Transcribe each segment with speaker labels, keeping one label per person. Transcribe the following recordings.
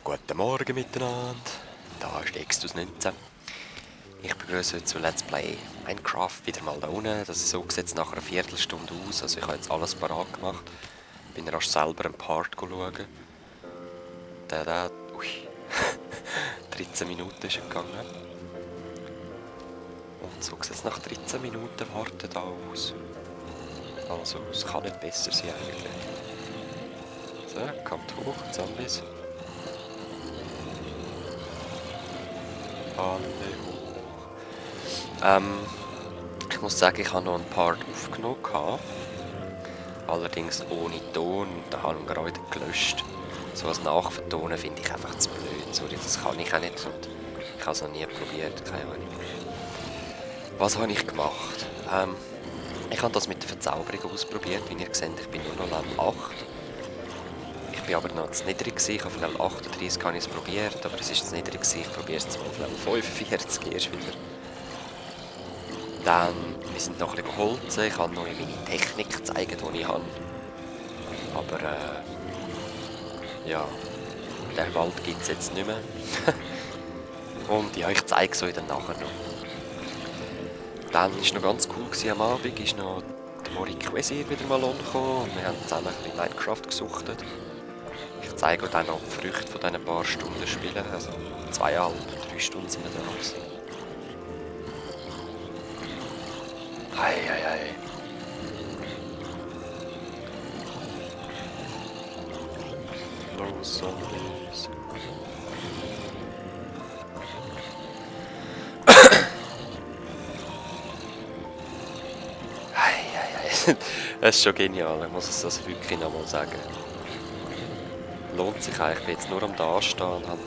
Speaker 1: Guten Morgen miteinander, da ist Extus 19. Ich begrüße heute zu Let's Play Minecraft wieder mal da unten. Das so sieht es nach einer Viertelstunde aus, also ich habe jetzt alles parat gemacht. Bin rasch selber einen Part schauen. Ui, 13 Minuten ist er gegangen. Und so sieht es nach 13 Minuten Warten da aus. Also es kann nicht besser sein eigentlich. So, kommt hoch, Zombies. Alle hoch. Ich muss sagen, ich habe noch einen Part aufgenommen. Allerdings ohne Ton und den habe ich gerade gelöscht. So was Nachvertonen finde ich einfach zu blöd. Sorry, das kann ich auch nicht und ich habe es noch nie probiert, keine Ahnung. Was habe ich gemacht? Ich habe das mit der Verzauberung ausprobiert. Wie ihr seht, ich bin nur noch Level 8. Ich bin aber noch zu niedrig gewesen. Ich habe auf Level 38 habe ich es probiert, aber es ist zu niedrig gewesen. Ich probiere es jetzt mal auf Level 45 erst wieder. Dann, wir sind noch ein bisschen geholfen. Ich kann noch meine Technik zeigen, die ich habe. Aber ja, den Wald gibt es jetzt nicht mehr. Und ja, ich zeige es euch dann nachher noch. Dann war noch ganz cool gewesen, am Abend, ist noch der Morik Wesir wieder mal angekommen und wir haben zusammen ein bisschen Minecraft gesuchtet. Ich zeige euch dann noch die Früchte von diesen paar Stunden Spielen, also 2,5, 3 Stunden sind wir da gewesen. Hei, hei, hei. Los, Zombies. Das ist schon genial, ich muss es also wirklich nochmal sagen. Lohnt sich eigentlich, ich bin jetzt nur am Dastehen und habe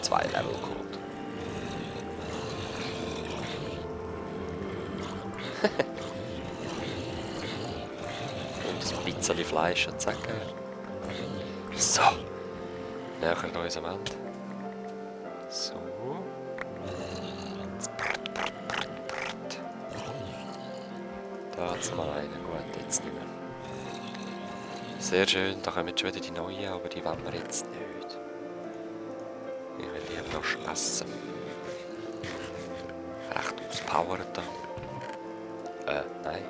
Speaker 1: 2 Level geholt. Und ein bisschen Fleisch und zack. So, näher an unserem Ende. So. Da hat es mal einen, gut, jetzt nicht mehr. Sehr schön, da kommen jetzt schon wieder die neuen, aber die wollen wir jetzt nicht. Ich will lieber noch essen. Recht auspowert da. Nein.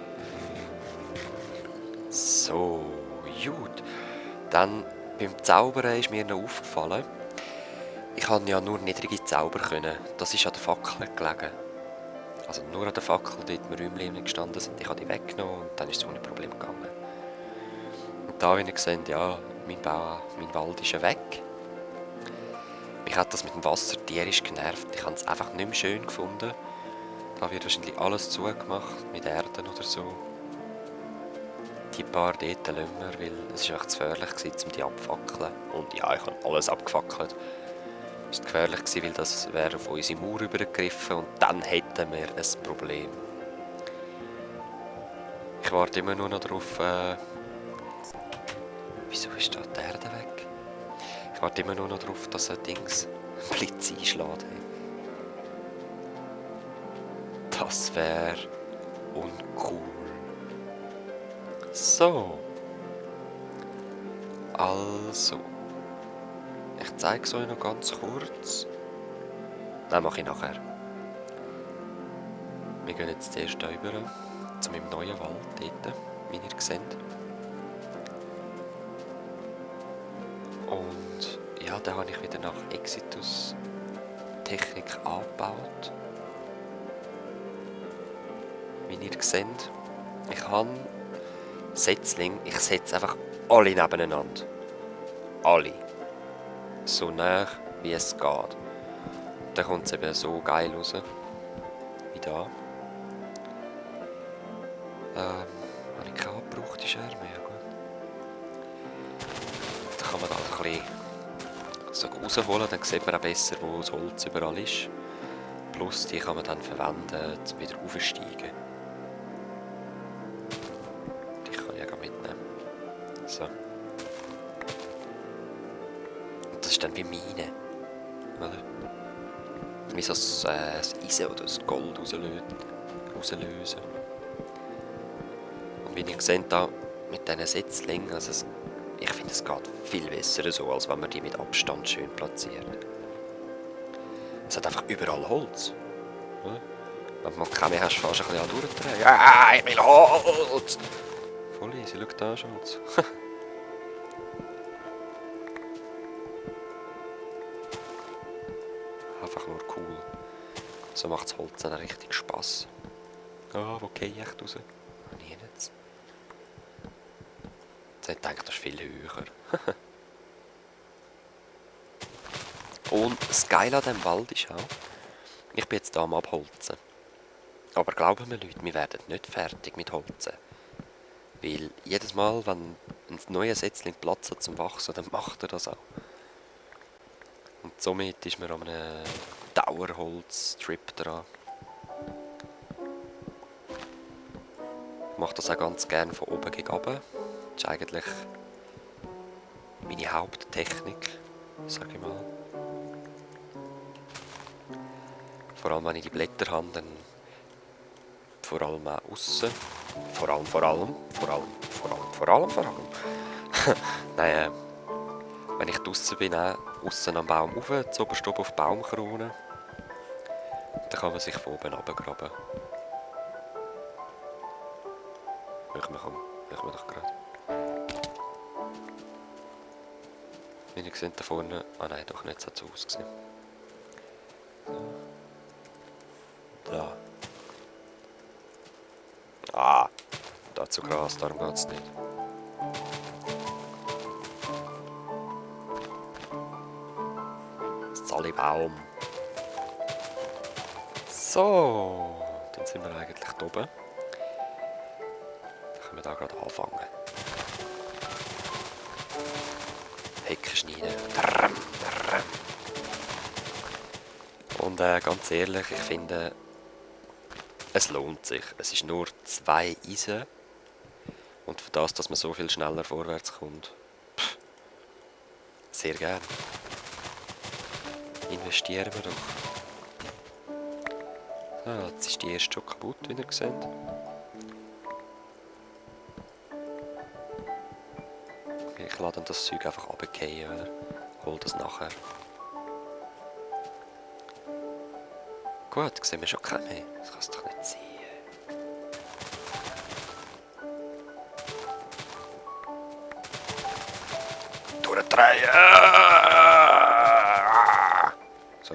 Speaker 1: So, gut. Dann beim Zaubern ist mir noch aufgefallen, ich habe ja nur niedrige Zauber können. Das ist an der Fackel gelegen. Also nur an der Fackel, dort wir Räumchen gestanden sind. Ich habe die weggenommen und dann ist es ohne Problem gegangen. Und da, wie ihr seht, ja, mein Wald ist ja weg. Mich hat das mit dem Wasser tierisch genervt. Ich habe es einfach nicht mehr schön gefunden. Da wird wahrscheinlich alles zugemacht mit Erden oder so. Die paar dort lassen wir, weil es war echt zu gefährlich, um die abfackeln. Und ja, ich habe alles abgefackelt. Es war gefährlich, weil das wäre auf unsere Mauer übergegriffen und dann hätten wir ein Problem. Ich warte immer nur noch darauf. Wieso ist da die Erde weg? Ich warte immer nur noch darauf, dass ein Dings Blitz einschlägt. Das wäre uncool. So. Also. Ich zeige es euch noch ganz kurz. Nein, mache ich nachher. Wir gehen jetzt zuerst rüber zu meinem neuen Wald dort, wie ihr seht. Und ja, da habe ich wieder nach Exitus Technik angebaut. Wie ihr seht. Ich habe Setzlinge, ich setze einfach alle nebeneinander. Alle. So nah wie es geht. Dann kommt es eben so geil raus. Wie da. Habe ich keine abgebrauchte Scherme? Ja gut. Da kann man da ein bisschen so rausholen, dann sieht man auch besser, wo das Holz überall ist. Plus die kann man dann verwenden, um wieder aufzusteigen. Die kann ich auch mitnehmen. So. Und das ist dann wie Mine. Oder? Wie so das Eisen oder das Gold rauslösen. Und wie ihr seht, da mit diesen Setzlingen, also ich finde, es geht viel besser so, als wenn wir die mit Abstand schön platzieren. Es hat einfach überall Holz. Ja? Wenn du mal keine mehr hast, fährst du ein bisschen durchdrehen. Ja, ich will Holz! Voll easy, schau da, Schatz. Einfach nur cool. So macht das Holz dann richtig Spass. Ah, wo gehe ich echt raus? Nie jetzt. Jetzt hätte ich gedacht, das ist viel höher. Und das Geile an diesem Wald ist auch, ich bin jetzt hier am Abholzen. Aber glauben mir Leute, wir werden nicht fertig mit Holzen. Weil jedes Mal, wenn ein neues Setzling Platz hat zum Wachsen, dann macht er das auch. Und somit ist man an einem Dauerholz-Trip dran. Ich mache das auch ganz gerne von oben gegen unten. Das ist eigentlich meine Haupttechnik, sage ich mal. Vor allem, wenn ich die Blätter habe, dann vor allem auch aussen. Vor allem. Nein, wenn ich draussen bin, auch aussen am Baum rauf, zuoberst oben auf die Baumkrone. Dann kann man sich von oben runtergraben. Machen wir doch gerade. Wie ihr seht da vorne... Ah nein, doch nicht, es hat so ausgesehen. Da. Ah, da zu Gras, darum geht es nicht. Das Zallibaum. So, dann sind wir eigentlich da oben. Dann können wir da gerade anfangen. Hecken schneiden. Und ganz ehrlich, ich finde, es lohnt sich. Es ist nur 2 Eisen. Und für das, dass man so viel schneller vorwärts kommt, sehr gern. Investieren wir doch. Ah, jetzt ist die erste schon kaputt, wie ihr seht. Ich lasse dann das Zeug einfach runterfallen, oder? Hol das nachher. Gut, sehen wir schon keine mehr. Das kann es doch nicht sein. Durchdrehen! So.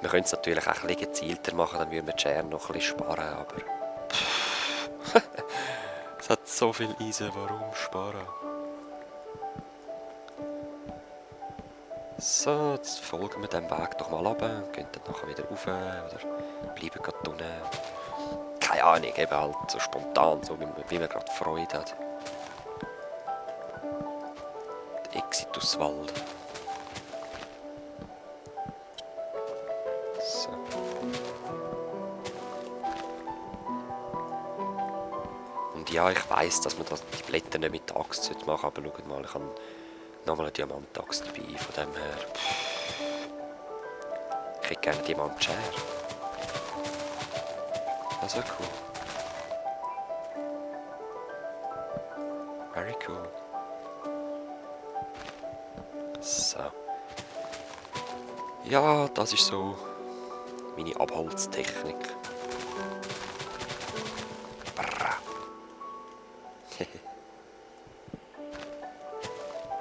Speaker 1: Wir können es natürlich auch ein bisschen gezielter machen, dann würden wir die Schere noch ein bisschen sparen, aber... Es hat so viel Eisen, warum sparen? So, jetzt folgen wir dem Weg doch mal runter und gehen dann nachher wieder rauf oder bleiben gerade unten. Keine Ahnung, eben halt so spontan, so wie man gerade Freude hat. Der Exituswald. So. Und ja, ich weiss, dass man die Blätter nicht mit der Axt machen sollte, aber schaut mal, ich habe nochmal eine Diamantaxt dabei, von dem her... Ich hätte gerne eine Diamantschere. Das wäre cool. Very cool. So. Ja, das ist so meine Abholztechnik.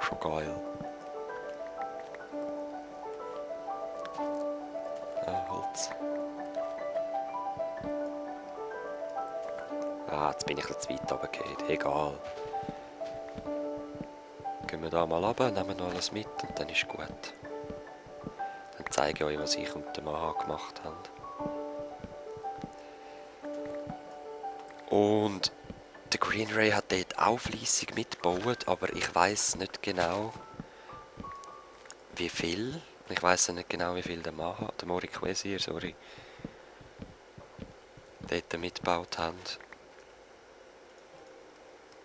Speaker 1: Schon geil. Holz. Ah, jetzt bin ich etwas weit runtergefallen. Egal. Gehen wir da mal runter, nehmen noch alles mit und dann ist gut. Dann zeige ich euch, was ich und der Mann gemacht haben. Und der Green Ray hat dort auch fleissig mitgebaut, aber ich weiss nicht genau, wie viel. Ich weiss nicht genau, wie viel der Mann, der Mori Quesier, sorry, dort mitgebaut hat.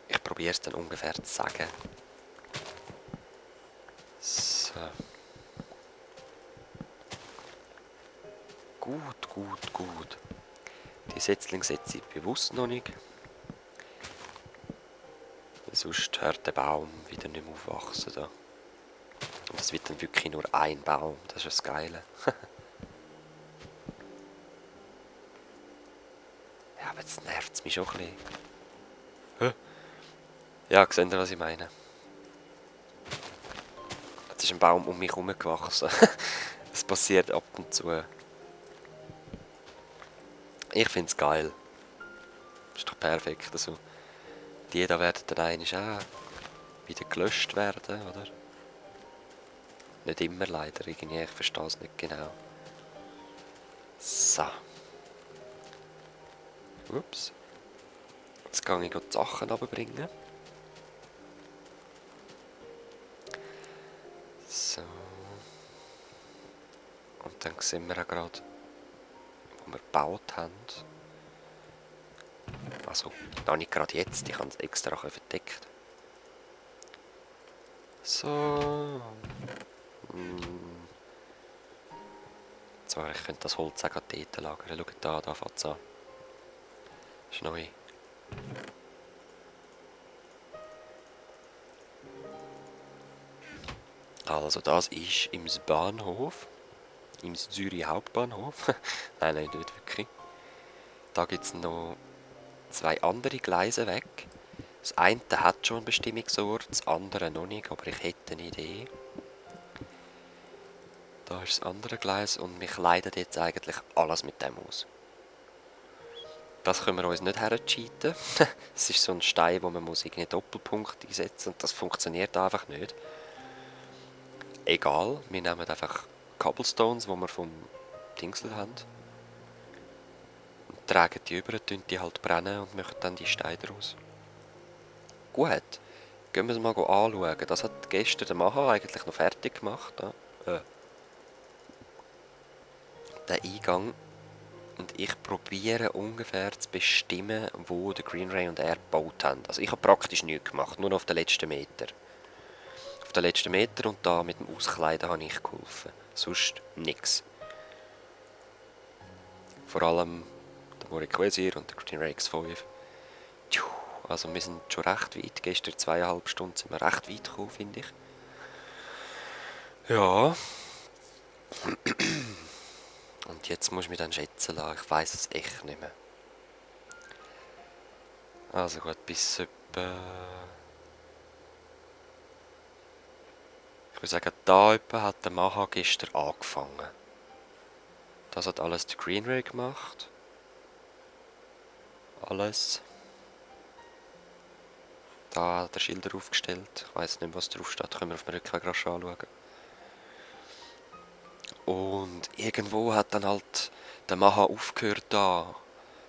Speaker 1: Ich probiere es dann ungefähr zu sagen. So. Gut. Die Setzlinge setze ich bewusst noch nicht. sonst hört der Baum wieder nicht mehr aufwachsen. Da. Und es wird dann wirklich nur ein Baum. Das ist das Geile. Ja, aber jetzt nervt es mich schon ein bisschen. Hä? Ja, seht ihr, was ich meine? Jetzt ist ein Baum um mich herum gewachsen. Das passiert ab und zu. Ich finde es geil. Das ist doch perfekt. Also, die da werden dann eigentlich auch wieder gelöscht werden, oder? Nicht immer leider, irgendwie. Ich verstehe es nicht genau. So. Ups. Jetzt kann ich die Sachen runterbringen. So. Und dann sehen wir auch gerade, wo wir gebaut haben. Also, noch nicht gerade jetzt, ich habe es extra verdeckt. So. So, ich könnte das Holz auch gerade dort lagern. Schaut da fängt es an. Das ist neu. Also das ist im Bahnhof. Im Zürich Hauptbahnhof. Nein, nicht wirklich. Da gibt es noch 2 andere Gleise weg. Das eine hat schon einen Bestimmungsort, das andere noch nicht, aber ich hätte eine Idee. Da ist das andere Gleis und mich leidet jetzt eigentlich alles mit dem aus. Das können wir uns nicht hercheaten. Es ist so ein Stein, wo man muss irgendwie Doppelpunkt einsetzen und das funktioniert einfach nicht. Egal, wir nehmen einfach Cobblestones, die wir vom Dingsel haben. Und tragen die über, tun die halt brennen und machen dann die Steine daraus. Gut, gehen wir es mal anschauen. Das hat gestern der Maha eigentlich noch fertig gemacht. Der Eingang. Und ich probiere ungefähr zu bestimmen, wo der Green Ray und er gebaut haben. Also ich habe praktisch nichts gemacht, nur auf den letzten Meter. Auf den letzten Meter und da mit dem Auskleiden habe ich geholfen. Sonst nichts. Vor allem der Moriquesir und der Green Ray X5. Also wir sind schon recht weit. Gestern 2,5 Stunden sind wir recht weit gekommen, finde ich. Ja. Und jetzt muss ich mich dann schätzen lassen. Ich weiss es echt nicht mehr. Also gut, bis etwa... Ich würde sagen, da etwa hat der Maha gestern angefangen. Das hat alles der Green Ray gemacht. Alles. Da hat der Schilder aufgestellt. Ich weiss nicht, was drauf steht. Können wir auf dem Rückweg rasch anschauen. Und irgendwo hat dann halt der Maha aufgehört da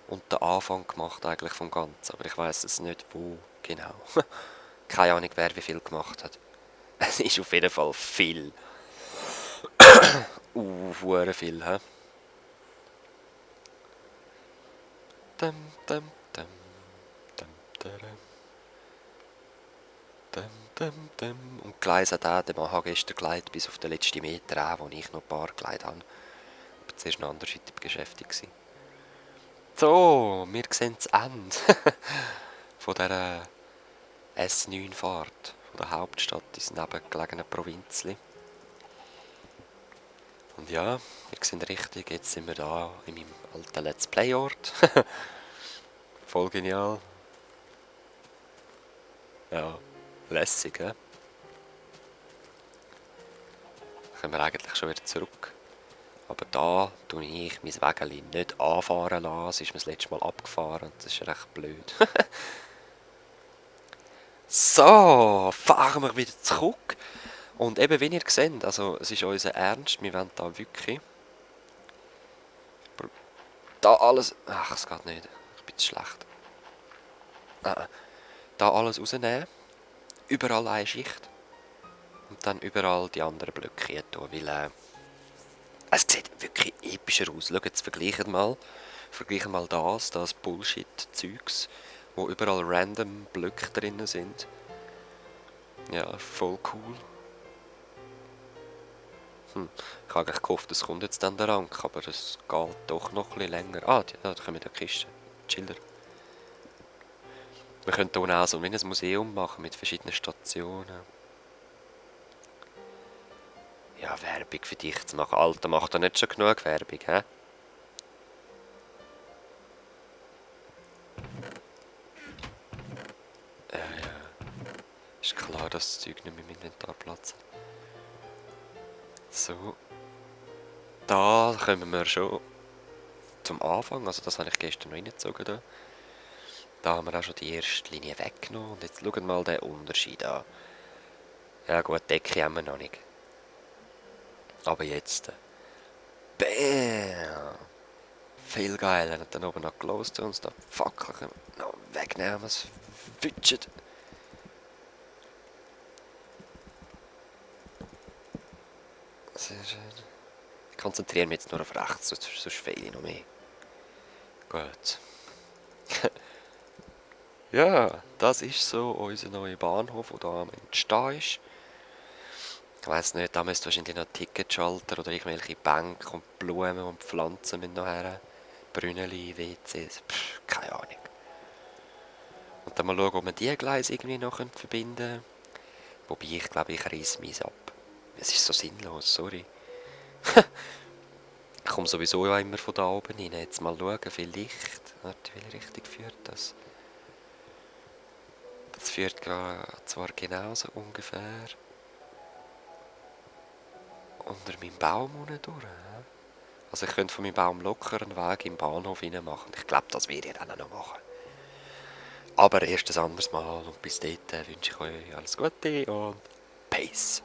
Speaker 1: und den Anfang gemacht eigentlich vom Ganzen. Aber ich weiss es nicht, wo genau. Keine Ahnung, wer wie viel gemacht hat. Es ist auf jeden Fall viel. Hure viel, hä? Dum, dum, dum, dum, dum, dum, dum. Und Gleis hat auch, der Maha gestern geleitet, bis auf den letzten Meter auch, wo ich noch ein paar geleitet habe. Aber zuerst noch andersweitig beschäftigt. So, wir sehen das Ende von dieser S9-Fahrt von der Hauptstadt ins nebengelegene Provinzli. Und ja, ihr seht richtig, jetzt sind wir da in meinem alten Let's Play-Ort. Voll genial. Ja, lässig, hä? Können wir eigentlich schon wieder zurück. Aber da tue ich mein Wägeli nicht anfahren lassen. Es ist mir das letzte Mal abgefahren und das ist recht blöd. So, fahren wir wieder zurück. Und eben, wie ihr seht, also es ist unser Ernst, wir wollen da wirklich... Da alles... Ach, es geht nicht. Ich bin zu schlecht. Da alles rausnehmen. Überall eine Schicht. Und dann überall die anderen Blöcke hier tun, weil... es sieht wirklich epischer aus. Schaut, jetzt vergleichen mal das Bullshit-Zeugs, wo überall random Blöcke drin sind. Ja, voll cool. Ich habe eigentlich gehofft, es kommt jetzt dann der Rank, aber es geht doch noch ein bisschen länger. Ah, da kommen die Kisten. Schilder. Wir könnten hier auch so wie ein Museum machen mit verschiedenen Stationen. Ja, Werbung für dich zu machen. Alter, macht da nicht schon genug Werbung, hä? Ist klar, dass das Zeug nicht mehr im Inventar Platz hat. So. Da kommen wir schon zum Anfang. Also das habe ich gestern noch reingezogen. Da haben wir auch schon die erste Linie weggenommen. Und jetzt schauen wir mal den Unterschied an. Ja gut, die Decke haben wir noch nicht. Aber jetzt. Bam! Viel geiler. Und dann oben noch gelost und uns da die Fackel können wir noch wegnehmen. Was wütschet. Sehr schön. Ich konzentriere mich jetzt nur auf rechts, sonst fehle ich noch mehr. Gut. Ja, das ist so unser neuer Bahnhof, der hier am Entstehen ist. Ich weiss nicht, da müsste wahrscheinlich noch Ticketschalter oder irgendwelche Bänke und Blumen und Pflanzen müssen noch her. Brünneli, WCs, keine Ahnung. Und dann mal schauen, ob wir die Gleise irgendwie noch verbinden können. Wobei, ich glaube, ich reiss meins ab. Es ist so sinnlos, sorry. Ich komme sowieso ja immer von da oben rein. Jetzt mal schauen, vielleicht. Warte, welche Richtung führt das? Das führt zwar genauso ungefähr unter meinem Baum unten durch. Also ich könnte von meinem Baum locker einen Weg im Bahnhof rein machen. Ich glaube, das werde ich dann auch noch machen. Aber erst ein anderes Mal und bis dahin wünsche ich euch alles Gute und Peace.